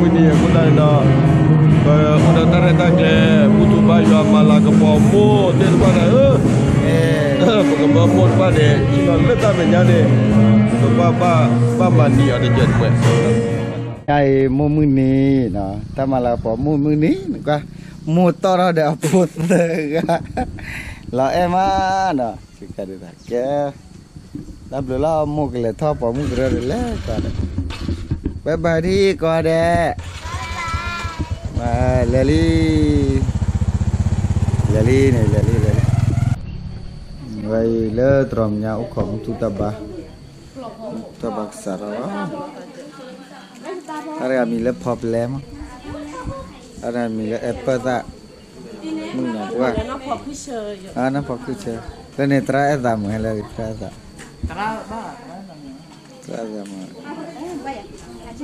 မိၢ်မုၢ်နံၤအဃိသတးန့ၣ်ဒီး ပအိၣ်ဒီးတၢ်ရဲၣ်တၢ်ကျဲၤ ဘူၣ်ထီၣ်ဘါယွၤ မၤလၤကပီၤမိၢ်သ့ၣ်တဖၣ်ဒီး ပကမၢမိၢ်တဖၣ်န့ၣ် ထံၣ်လီၤလၢတၢ်မဲာ်ညါန့ၣ် ပဘၣ်ဘၣ်မၤနံၤအီၤတကဲးတမှဲး. ညါအံၤမိၢ်မုၢ်နံၤ, တၢ်မၤလၤကပီၤမိၢ်မုၢ်နံၤ နကွၢ်, မိၢ်တီၢ်ထီၣ်ဒီးအဖိသၢဂၤ လီၤအဲၣ်မးနီၤ, ကဲ တၢ်ဘျုးလီၤ မိၢ်ကလဲၤထီၣ်ပိာ်မုၣ်ကရၢဒီးလဲၤကွၢ်ဒီး, ဝဲဘၣ်ဒံးကိးဂၤဒဲး, လဲၤလံ, လဲၤလံန့ၣ် လဲၤလံ လဲၤလံ, ဝဲအံၤလၢတြီၤမဲာ်ညါအိၣ်ခိး ဘူၣ်ထီၣ်ဘါ, ဘူၣ်ထီၣ်ဘါကစးထီၣ်လီၤ, တၢ်တဂၤမံၤလၢဖီပလဲမး, တၢ်တဂၤမံၤလၢအဲပၢၢ်သၣ် မုၣ်နီၤပှၢ်, နီၢ်ဖီခုၣ်ဆၢ, လၢန့ၣ်သရၣ်အဲၣ်သးမုာ်ဟဲလၢသရၣ်အဲၣ်သး, သရၣ်အဲၣ်သးမုာ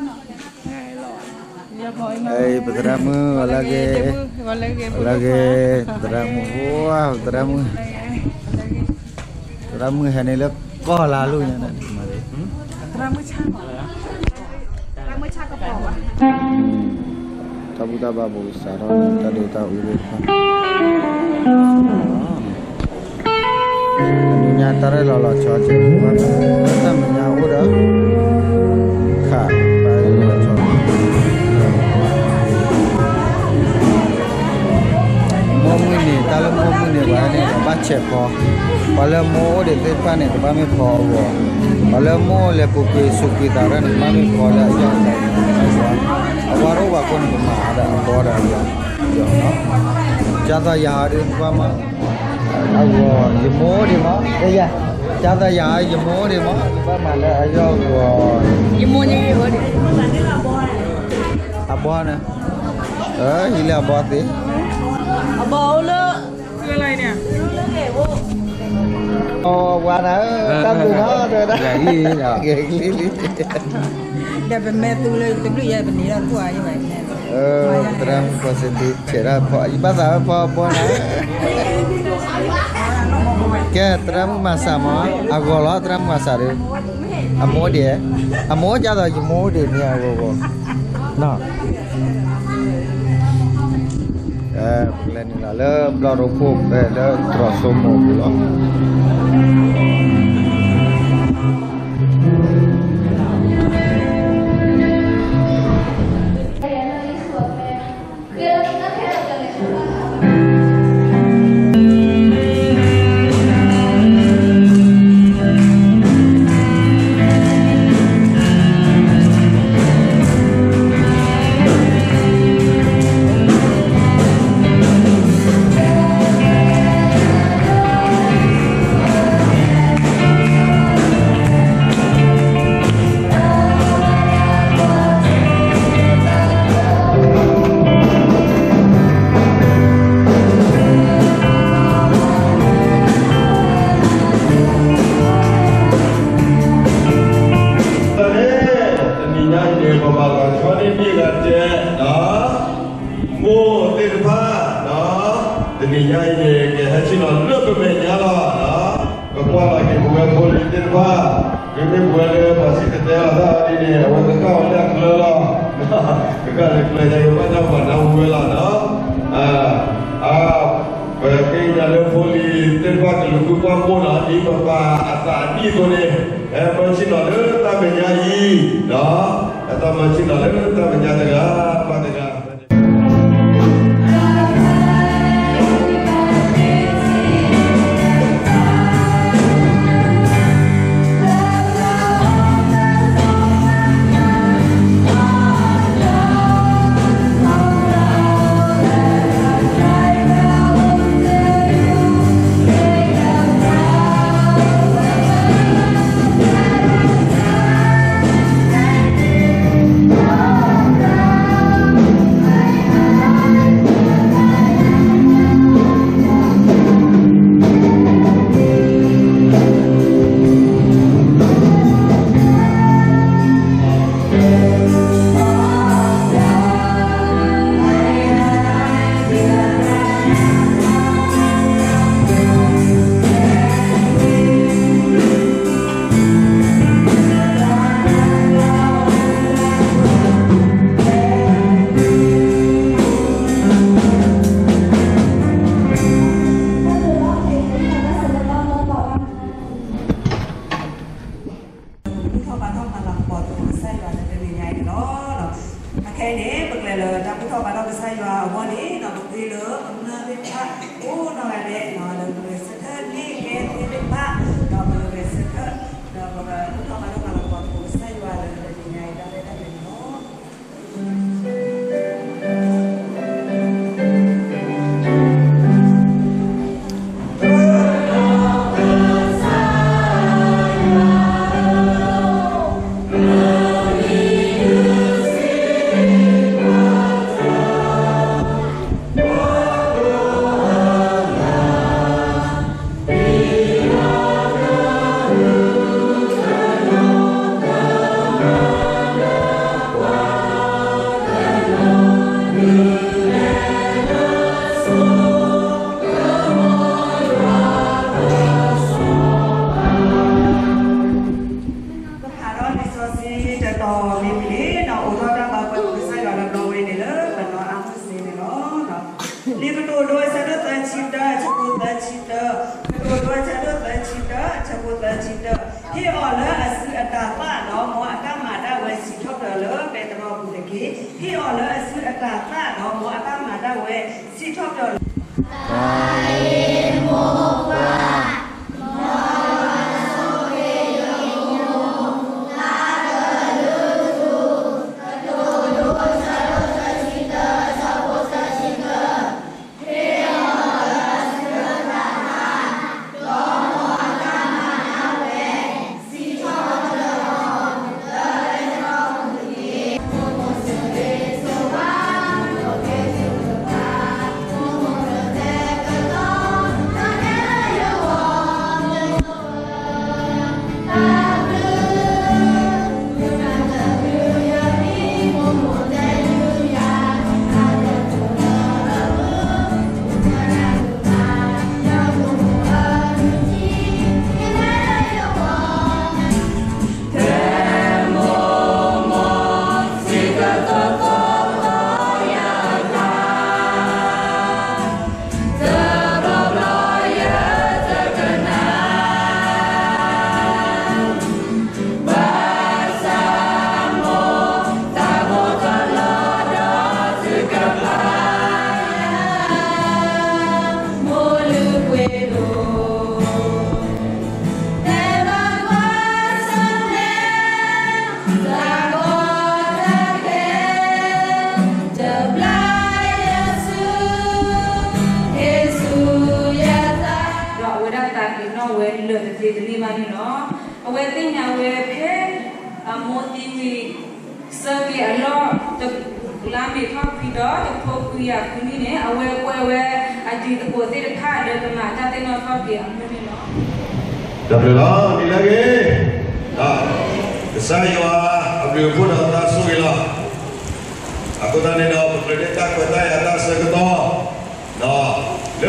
်, ပသရၣ်မုၣ် ဂီၤလၢဂ့ၤ, ဂီၤလၢဂ့ၤ, သရၣ်မုၣ်, သရၣ်မုၣ်, သရၣ်မုၣ်ဟဲန့ၣ်လၢကီၢ်လၢအလိၣ်ညါန့ၣ် တၢ်ဘူၣ်တၢ်ဘါဘူးကစးထီၣ်န့ၣ် တၢ်ဒုးတၢ်အူသ့ၣ်တဖၣ်, အနံၤညါတၢ်ရဲၣ်လီၤလီၤဆီကဲး, တၢ်မဲာ်ညါအိၣ်ဒီး ခး, မိၢ်မုၢ်နံၤ, တၢ်လၢမိၢ်မုၢ်နံၤ ပှၤန့ၣ် ကဘၣ်ဆဲးဖီ, ပှၤလၢမိၢ်အိၣ်ဒံးသ့ၣ်တဖၣ်န့ၣ် ကဘၣ်မ့ၢ်ဖီအဂီၤ, ပှၤလၢမိၢ်အိၣ်လဲၤပူၤကွံာ်စူးကွံာ်သးဒၣ်န့ၣ် ကဘၣ်မ့ၢ်ဖီလၢအယီၢ်အသး, အဝါတအိၣ်ဘၣ်အဃိန့ၣ် ပမၤအါဒီးအဘီဒီးအယီၢ်, ကၢ်သီယၤဟီဒုး ပှၤမၤ အဂီၤ, ယမိၢ်ဒံးမး, ကၢ်သီယၤဟီ ယမိၢ်ဒံးမး ဘၣ်မၤလၢအယီၢ်အဂီၤ, ယမိၢ်န့ၣ် အဘီန့ၣ်, ဟံးလၢအဘီသ့, အဘီအိၣ်လၢ အဝၤနၤဧၢ, တၢ်ဘျုးနီၤ တဲဝဲဒၣ်, ဂဲၤကလံၤလံ, ဒီးပမဲာ်သူလၢတဘျုးယဲၢ်ပန့ၢ်ဒီးတဘၣ်ယဲၢ်ဘၣ်, သရၣ်မုၣ်ဖီစ့တံ ဆဲးဒၣ်ဖီ ယဘၣ်သးဝဲဖီဘီနၤ, ကဲ သရၣ်မုၣ်မၤစၢ်မး, အဂီၤလီၤ သရၣ်မုၣ်မၤစၢ်ဒီး, အမိၢ်ဒံး, အမိၢ်ကၢ်သီ ယမိၢ်ဒံးန့ၣ်အဂီၤဂီၤ, ပကလဲၤနုာ်လီၤလၢဘျီၣ်ရိဖှိၣ်ဖဲလၢတြီၤစိမိၤပူၤလီၤ. တနံၤညါအံၤန့ၣ် ပဘၣ်လီၤဆီန့ၢ်မ့ၢ်ဂၤတဲ မိၢ်သ့ၣ်တဖၣ်, တနံၤညါအံၤန့ၣ် ကဟဲဆ့ၣ်နီၤလၢပမဲာ်ညါလီၤ. ပကွၢ်လီၤက့ၤပဝဲဖိလံၤသ့ၣ်တဖၣ်, မ့မ့ၢ်ပဝဲလၢပှၤစံၣ်တဲၤတဲလီၤတၢ်အီၤဒ်န့ၣ် အဝဲကကၢ်ဝဲလၢအကျၢၤလီၤ. ကကၢ်လၢကျၢၤညါ ကဘၣ်တၢ်ပှၤနၢ်ဟူဝဲလီၤနီၤ. အါ, ပဃ့ကညးလၢဖိလံၤသ့ၣ်တဖၣ် ကလူၤဃုကွၢ်မိၢ်နီၤ ဒ်ပပၢ်အသးအနံၣ်အသိးန့ၣ်, ဟဲမၢဆ့ၣ်နီၤလၢတၢ်မဲာ်ညါအံၤ, ဟဲတၢ်မၢဆ့ၣ်နီၤလၢတၢ်မဲာ်ညါတဂၤဘၣ်တဂၤ. ဖဲန့ၣ် ပကလဲၤလၢတၢ်ဘူၣ်ထီၣ်ဘါထီၣ်ကစၢ်ယွၤအဂီၢ်န့ၣ် ဒီးပဃ့လၢအမုၢ်လၢ်သ့ၣ်တဖၣ် အိၣ်နီၢ်ဂၤဒဲး ဒီးပဂဲၤဆၢထၢၣ်န့ၢ်ကဲသ့ၣ်တဖၣ် ဒီးပဂဲၤဆၢထၢၣ် ဒီးပကဘူၣ်ထီၣ်ဘါထီၣ်မၤလၤကပီၤသကိးကစၢ်ယွၤလၢတနံၤညါအံၤ တၢ်ရဲၣ်တၢ်ကျဲၤန့ၣ်လီၤ. ကဖးထီၣ်လံာ်စီဆှံတတီၤမ့ၢ်ဝံၤန့ၣ် ဒီးအိးထီၣ်တၢ်ဘါပှဲၤကစၢ်ယွၤလၢဘျီဝဲန့ၣ်လၢပနီၢ်အါမုၢ်စ့န့ၣ်လီၤ. လံာ်ကတိၤဒိအဆၢဒိၣ်သၢဆံတၢ အဆၢဖိသၢဆံတၢ, ကတိၤဒိအဆၢဒိၣ်သၢဆံတၢ အဆၢဖိသၢဆံတၢ, ဟ့ၣ်အီၤလၢအစုအတၤသၣ်ဒီး မ်အတၢ်မၤဒၣ်ဝဲစံးထီၣ်ပတြၢၤလၢပဲတြီပူၤတက့ၢ်. ဟ့ၣ်အီၤလၢအစုအတၤသၣ်ဒီး မ်အတၢ်မၤဒၣ်ဝဲစံးထီၣ်ပတြၢၤလၢ ဒီးအဝဲဒၣ်သးက့ၤနီၣ်ဝဲလၢာ်တသ့တန့ၢ်ဘၣ်န့ၣ်လီၤ. အဝဲသ့ၣ်ညါဝဲဖဲ အမိၢ်သံဝံၤ ဆၢက့ၤအလီၢ် လါမ့ၤထီၣ်ခွံဒီးတဖိခွံကယၤခွံနံၣ်န့ၣ် အဝဲကွဲဝဲအတံၤသကိးသ့ၣ်တဖၣ်လၢကမၤတၢ်သ့ၣ်နီၣ်ထီၣ်က့ၤအမုၢ်န့ၣ်လီၤ. ဒီးဖျၢၣ်လီၤ ဒ်လဲၣ်ဂ့ၤ ကစၢ်ယွၤအဘျုးအဖှိၣ်ဒီးတၢ်ဆိၣ်ဂ့ၤလီၤ. အဃိသတးန့ၣ်ဒီး ပကြၢးန့ၢ်တၢ်ခွဲးတၢ်ယာ်တၢ်ဆၢကတီၢ် လၢပ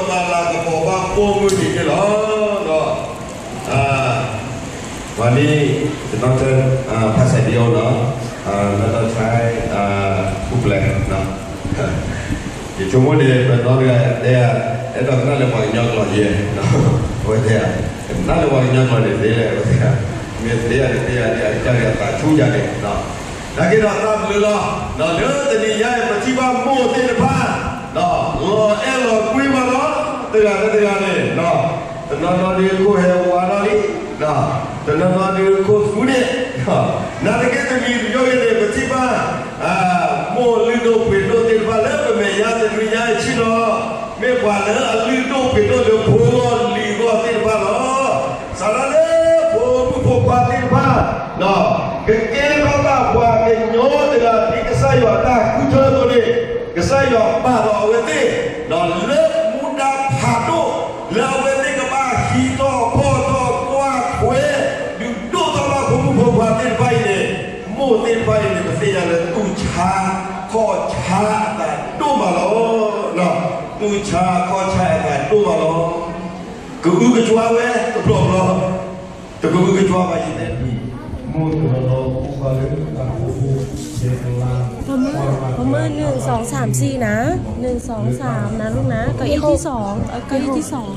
မၤလၤကပီၤဘၣ်ပိာ်မုၣ်န့ၣ်န့ၣ်လီၤ. วันนี้จะต้องใช้ภาษาเดียวเนาะ แล้วก็ใช้ผู้แปลเนาะ ယဆိကမိၣ်န့ၣ် ပနီၢ်တဂၤတဲ အဲၣ်ဒိးကနၣ်လၢပှၤကညီကျိာ်ယဲ အဝဲတဲ ကနၣ်လၢပှၤကညီကျိာ်န့ၣ်သ့လဲၣ် အဝဲတဲ မ့ၢ်သ့ယၤန့ၣ်သ့ယၤန့ၣ် အကစၢ်န့ၣ်အသးဆူၣ်ယၤန့ၣ် နာ်က့ဒီးတၢ်ဘျုးလီၤ ဒီးလၢတနံၤညါအံၤ ပထံၣ်ဘၣ်မိၢ်သ့ၣ်တဖၣ် လီၤအဲၣ်လီၤကွံမးလီၤ တဂၤလၢတဂၤန့ၣ် တနီၤနီၤဒုးခိၣ်ဟဲဝါထီၣ်လံ တနီၤနီၤဒုးခိၣ်သူန့ၣ် နာ်သက့တမံၤပယီၤဂ့ၤန့ၣ် ပထံၣ်ဘၣ် မိၢ်လုၢ်ဒိၣ်ပှ့ၤဒိၣ်သ့ၣ်တဖၣ်လၢပမဲာ်ညါတနံၤညါအံၤဆ့ၣ်နီၤ မ့ၢ်ပှၤလၢအလုၢ်ဒိၣ်ပှ့ၤဒိၣ်လၢဖိလီၢ်လံၤဂီၢ်သ့ၣ်တဖၣ်လီၤ. စးထီၣ်လၢဖိမုၣ်ဖိခွါသ့ၣ်တဖၣ် ကကဲထီၣ်ဘၣ်ပှၤကညီတဂၤဒ်ကစၢ်ယွၤအတၢ်ဃုထၢအသိးန့ၣ် ကစၢ်ယွၤပာ်လီၤအဝဲသ့ၣ် လၢမူဒါဖးဒိၣ် လၢအဝဲသ့ၣ်ကဘၣ်ဟံးထီၣ်ဖီၣ်ထီၣ်ကွၢ်ထွဲ ဒုးဒိၣ်ထီၣ်ဘၣ်ဖိမုၣ်ဖိခွါသ့ၣ်တဖၣ်အံၤန့ၣ် မိၢ်သ့ၣ်တဖၣ်အံၤန့ၣ် ပသ့ၣ်ညါလၢသူၣ်ဆါခီၣ်ဆါအသးဒိၣ်မးလီၤ. သူၣ်ဆါခီၣ်ဆါအသးဒိၣ်မးလီၤ. ကအုကစွါဝဲတဘျီဘျီ တကအုကစွါဘၣ်ယဲၢ် မုၢ်တနီၤနီၤအိၣ်ဘၣ်လၢတၢ်အိၣ်ဖှိၣ်ဆဲးကလါ พอมือหนึ่งสองสามสี่นะ หนึ่งสองสามนะลูกนะ เก้าอี้ที่สอง เออ เก้าอี้ที่สอง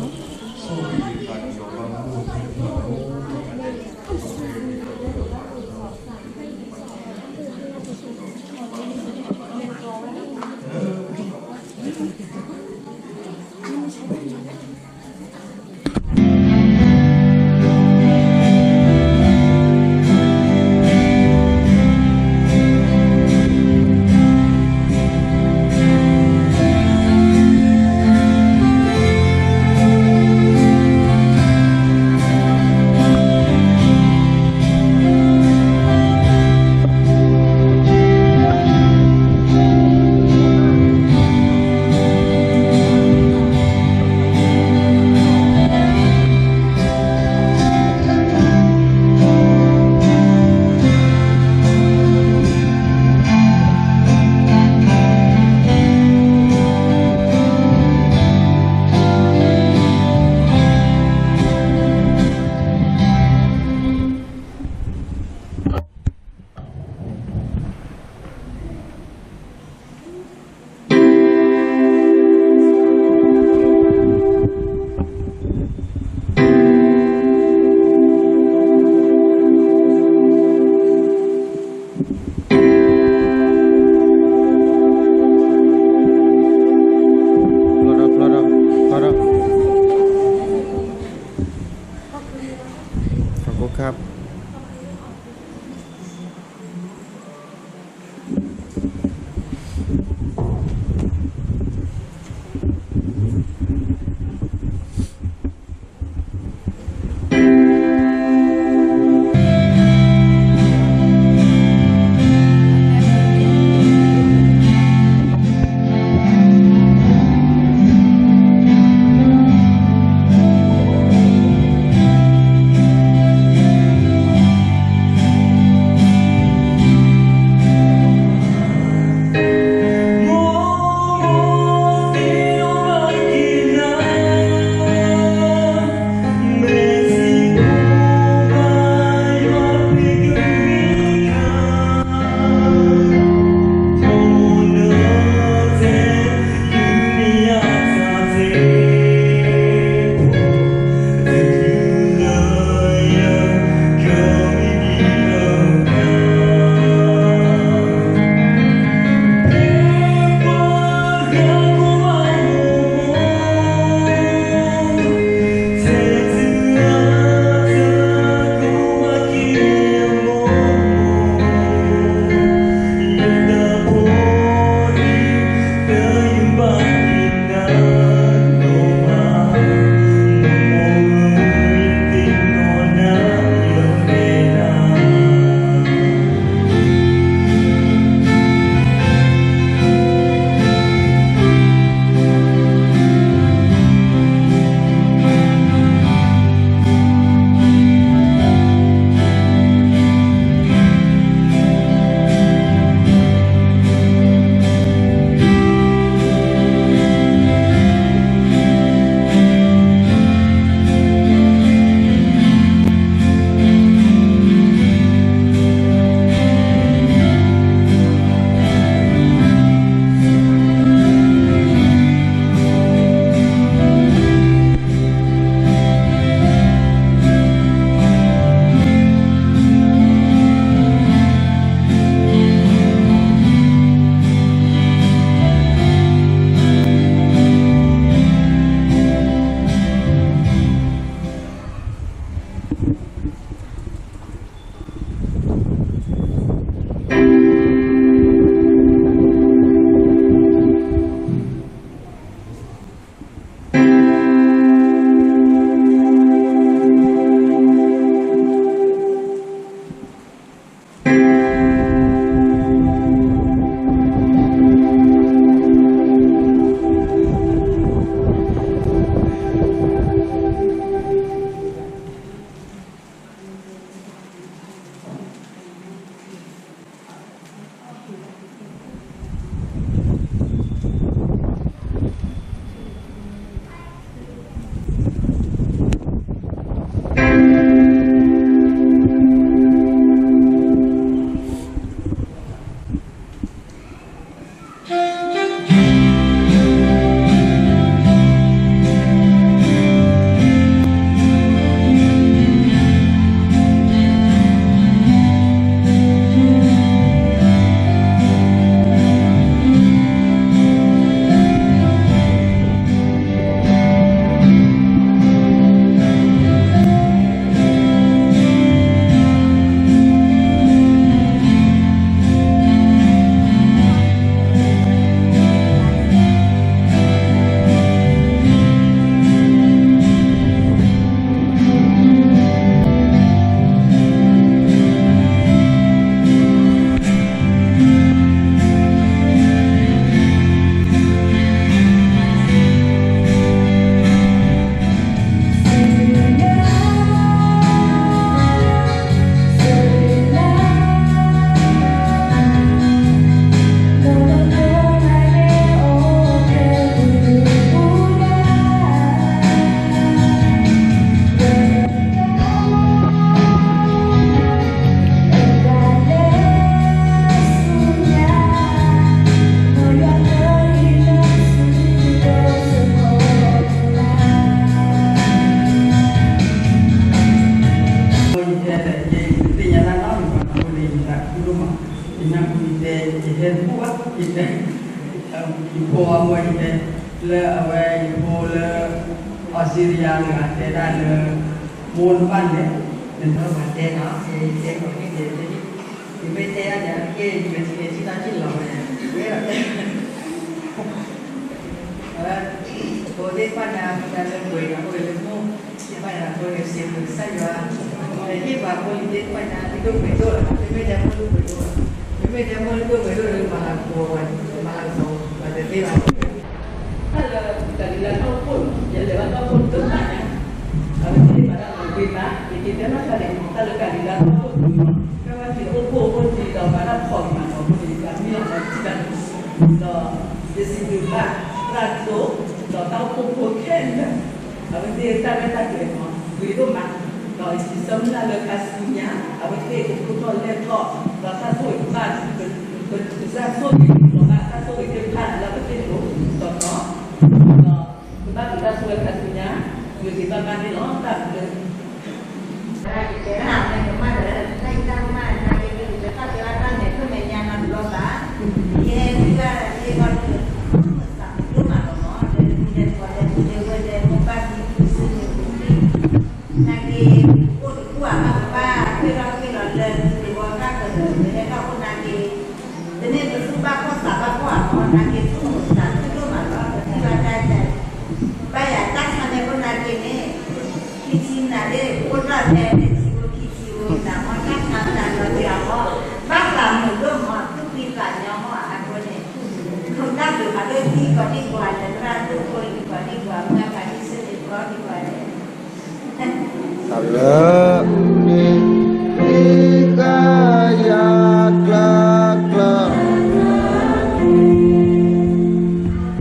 ယနၢ်ဟူယတဲ ယဟဲတဘူၣ်ဘၣ် ယတဲ, ယဖိအမိၢ်ယတဲ, လၢအဝဲယဖိလၢ အီစထြ့လယါတဂၤတဲဒၣ်လၢ မိၢ်တဘၣ်လဲၣ်, နတၢ်ပှၤတဲနီၤ ယတဲကိးန့ၣ် ယမ့ၢ်တဲဒၣ်န့ၣ် ကဲ ယမဲာ်ထံမဲာ်ထံတၢ်ထံၣ်လီၤဝဲ ဝဲဒၣ် အဝဲ ဖိသ့ၣ်တဖၣ်န့ၣ် မ့ၢ်ဒၣ်လၢပှဲၤဒီး အိၣ်လၢမိၢ်သ့ၣ်တဖၣ်န့ၣ် အဃိန့ၣ် စံးဘျုးကစၢ်ယွၤ ဟ့ၣ်ပှၤဖိလံၤသ့ၣ်တဖၣ်န့ၣ် ဒိၣ်ပှဲၤဒိၣ်လီၤ, မ့မ့ၢ်ဒၣ်မိၢ်ဒိၣ်ပှဲၤဒိၣ်လီၤ, မ့မ့ၢ်ဒၣ်မိၢ်ဒိၣ်ပှဲၤဒိၣ်လီၤ မၤလၤကပီၤပှၤ မၤလၤကပီၤပှၤတသ့ဘၣ်. တၢ်လၢကၤလံၤလါတၢ်အိၣ်ဖှိၣ်န့ၣ် ယလဲၤဘၣ်တၢ်အိၣ်ဖှိၣ်ဒိၣ်မးညါ, အဝဲသ့ၣ်ဘၣ်ဒၣ်လီၤဝံသး ယကတဲဘၣ်ဃးန့ၣ် တၢ်လၢကၤလံၤလါတၢ်အိၣ်ဖှိၣ်န့ၣ် ဖဲဝဲသ့ၣ်အိၣ်ဖှိၣ်အိၣ်ဖှိၣ်သ့ဒီး ဘၣ်တၢ်ဖီၣ်ကမးဒီး အဃိန့ၣ် ယမံလီၤမၤထံၣ်ဘၣ်န့ၣ် ဒီး ယစံးဘျုးဘၣ် သရၣ်ဒိၣ် ဒီးတၢ်အိၣ်ဖှိၣ်ဖိခဲလၢာ် အဝဲသ့ၣ်တၢ်ရဲၣ်တၢ်ကျဲၤန့ၣ် ဂ့ၤဒိၣ်မး, ဒီးယဆၢမုၢ်လၢ်လၢခါဆူညါ အဝဲသ့ၣ်ကဒိၣ်ထီၣ်လဲၢ်ထီၣ် ဒီးတၢ်ဆိၣ်ဂ့ၤတဖၣ် ကစၢ်ဆိၣ်ဂ့ၤက့ၤလီၤဘၣ်တၢ်ဆိၣ်ဂ့ၤသ့ၣ်တဖၣ်လၢပသ့ၣ်န့ၣ် ဒီး ဒီးကဘၣ်က့ၤတၢ်ဆိၣ်ဝဲခါဆူညါ ဂ့ၤဂ့ၤဘၣ်ဘၣ်န့ၣ်လီၤ တၢ်ဘျုး တၢ်ကမၣ်လၢ တၢ်အံၤတၢ်ကမၣ်လၢ တၢ်ယိၤတၢ်ကမၣ်လၢ တၢ်ယိၤတၢ်ကမၣ်လၢ တၢ်မဲာ်ဖျၢၣ်မဲာ်ညါနီတဘျီဘၣ်, ယဟဲတုၤဒၣ်ယဲၢ်ဂီၢ်လၢ မုၢ်မဆါမုၢ်ဒိၣ်မးလီၤမး လၢမုၢ်လဲၤပှၤလဲၤမုၢ်လဲၤဝဲလဲၤ မိၢ်ပၢ်သံဖုစုန့ၣ်ပူၤသံ နာ်က့ အိၣ်တကူၣ်အါမး ပဘၣ်ဃ့ၢ်ထီၣ်ဃ့ၢ်လီၤလၢ သုးက့ၤဝီကၢ်ကလၢာ် ပဟဲထီၣ်အိၣ်နာ်က့ ပန့ၢ်ပသူၣ်ဘၣ်ဖှီၣ်သးဘၣ်ဖှီၣ်အီၤ နာ်က့ သူၣ်မုာ်သးခုဒိၣ်မးလီၤ ပထံၣ်ဘၣ်တၢ် ဘၣ်ယၤတၢ်ဆါန့ၣ် ပနာ်က့န့ၣ် ခံဆံနၤဒ် အိၣ်တၢ်ဖဲန့ၣ် ဆံဖိခံဆံဖိနၤမ့ၢ်တၢ်ဆါနၤလီၤတံၢ်အီၤမ့ၢ် ဘၣ်သးမုာ်ဒိၣ်မး သူၣ်ဖှံသးညီမ့ၢ်အဃိန့ၣ် ခိၣ်နၢ်ဘျုးဖးဒိၣ်သံကိးဒံကိးဂၤလၢသရၣ်ဒိၣ်ဖိလံၤကိးဒံကိးဂၤ မုၢ်အဖးဒံဆၢန့ၣ် ပျီဒံကိးဂၤန့ၣ် တၢ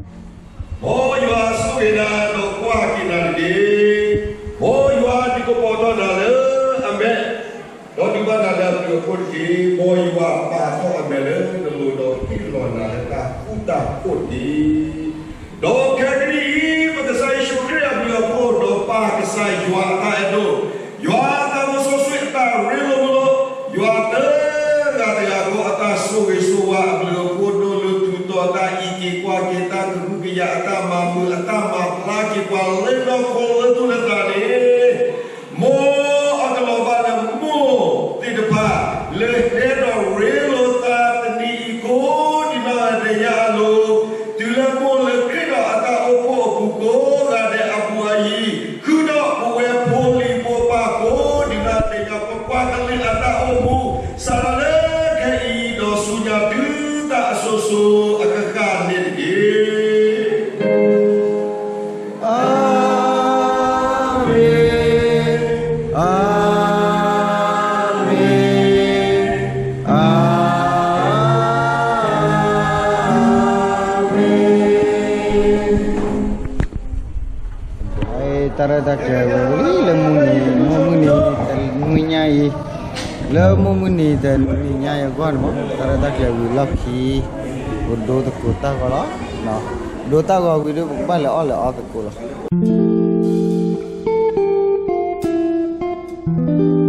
်ဘျုး မ်ယွၤဆိၣ်ဂ့ၤနၤဒီးကွၢ်က့ၤနၤတက့ၢ်. မ်ယွၤဒုးကပီၤထီၣ်နၤလၢအမဲာ်, ဒီးဒုးဘၣ်နၤလၢအဘျုးအဖှိၣ်တက့ၢ်. မ်ယွၤပာ်ထီၣ်အမဲာ်လၢနလိၤဒီးဟ့ၣ်လီၤနၤလၢတၢ်ဃူတၢ်ဖိးတက့ၢ်. ဒီးခဲကနံၣ်အံၤ ပကစၢ်ယ့ၣ်ၡူးခရံာ်အဘျုးအဖှိၣ် ဒီးပၢ်ကစၢ်ယွၤအတၢ်အဲၣ်ဒိၣ် ယွၤအသးစီဆှံအတၢ်ရ့လိာ်မုာ်လိာ်, ယွၤတဂၤတဂၤဃီအတၢ်ဆိၣ်ဂ့ၤဆိၣ်ဝါအဘျုးအဖှိၣ်ဒိၣ်လၢထူးတီၤ တၢ်အံးက့ၤကွၢ်က့ၤ တၢ်ကဟုကယာ် အတၢ်မၤမုာ် အတၢ်မၤဖျါက့ၤပှၤလၢနီၢ်ခိလၢသူၣ်လၢသးန့ၣ် မ်အကလီၤဘၣ်လၢမိၢ်သ့ၣ်တဖၣ် လၢဟဲဒီးရ့လိာ်သးတနံၤအံၤကိးဒံးနီၢ်ဂၤဒဲးညါအလိၤ, တုၤလၢမိၢ်လၢခရံာ်ဒီးအတၢ်အိၣ်ဖှိၣ်အပူၤကိးဂၤဒဲးအပူၤအယံၤ, ဃုာ်ဒီးပဝဲဖိလံၤဖိပၢ်ကိးဒံးနီၢ်ဂၤဒဲးညါ ပပှၤကလုာ်အတၢ်အိၣ်မူ စးထီၣ်လၢခဲအံၤဒီးဆူညါတုၤတၢ်အစိၤစိၤအဃၣ်ဃၣ်န့ၣ်တက့ၢ်. အၤမ့ၣ်, အၤမ့ၣ်, အၤမ့ၣ်. တၢ်ရဲၣ်တၢ်ကျဲၤဝဲလံလၢမုၢ်နံၤ မုၢ်မုၢ်နံၤတနွံညါအံၤ, လၢမုၢ်မုၢ်နံၤတနွံညါအံၤအဂီၢ်န့ၣ် တၢ်ရဲၣ်တၢ်ကျဲၤဝံၤလီၢ်ခံ ပဒိသကိးတၢ်ဂီၤလီၤ. ဒိတၢ်ဂီၤဝံၤဒီး ပကဘၣ်လဲၤအီၣ်လဲၤအီသကိးလီၤ. တၢ်